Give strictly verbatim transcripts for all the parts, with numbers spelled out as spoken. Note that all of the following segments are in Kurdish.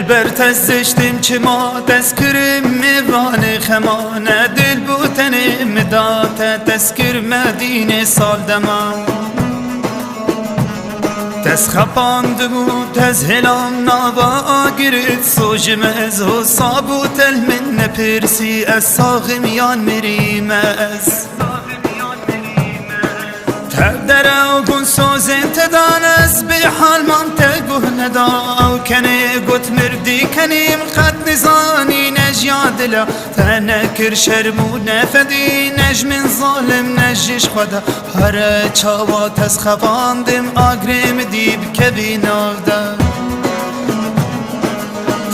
Ber tez ziştim çima tez kirim mêvanê xemane, dil bû tenê mi da te tez kir Medînê sal dema. Tez xepandibû tez hêlam nava agirit, sojim ez ho sabû tel min nepirsî ez saxim yan mirîme ez. Tev derew bûn sozên te dan ez bê hal mam te guh neda. Ew kenê got mirdî kenîm qet nizanî ne ji ya dila te nekir şerm û ne fedî ne ji min zalim ne ji ji xwe de. Here çawa tez xebandim agrê min dî bikevî nav de.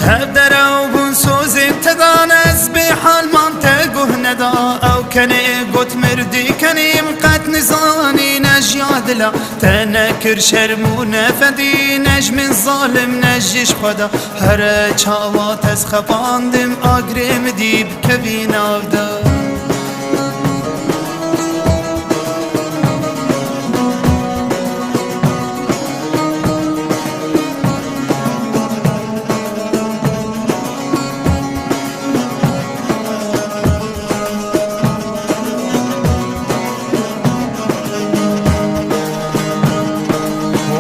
Tev derew bûn sozên te dan ez bê hal mam te guh neda. Ew kenê got mirdî kenîm qet nizanî ne ji ya dila te nekir şerm û ne fedî ne ji min zalim ne ji ji xwe de. Here çawa tez xebandim agrê min dî bikevî nav de.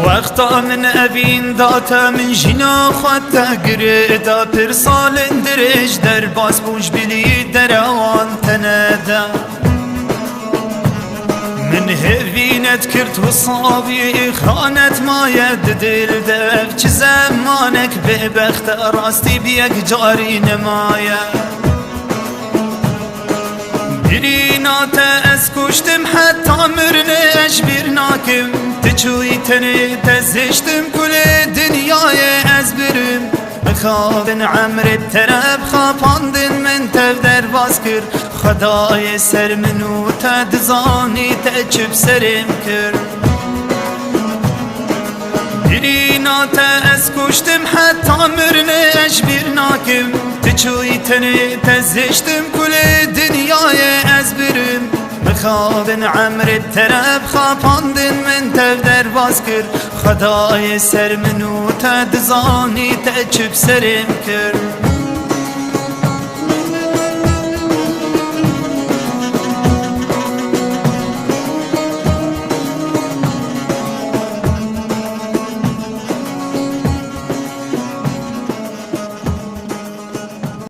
Wexta min evîn da te min jîna xwe te girê da pir salên dirêj derbas bûn ji bilî derewan te neda. Min hêvînet kir tu savî xanet maye di dil de ev çi zemanek bêbext e rastî bi yek carî nemaye. Birîna te ez kuştim heta mirinê ez ji bîr nakim. Tu çûyî tenê te ziştim kulê dinyayê ez birim. Mixabin emrê tereb xapandin min tev derbas kir. Xwedayê ser min û te dizanî te çi bi serê min kir. Birîna te ez kuştim heta mirinê ez ji bîr nakim. Tu çûyî tenê te ziştim kulê dinyayê ez birim. Mixabin emrê tereb xapandin min tev derbas kir. Xwedayê ser min û te dizanî te çi bi serê min kir.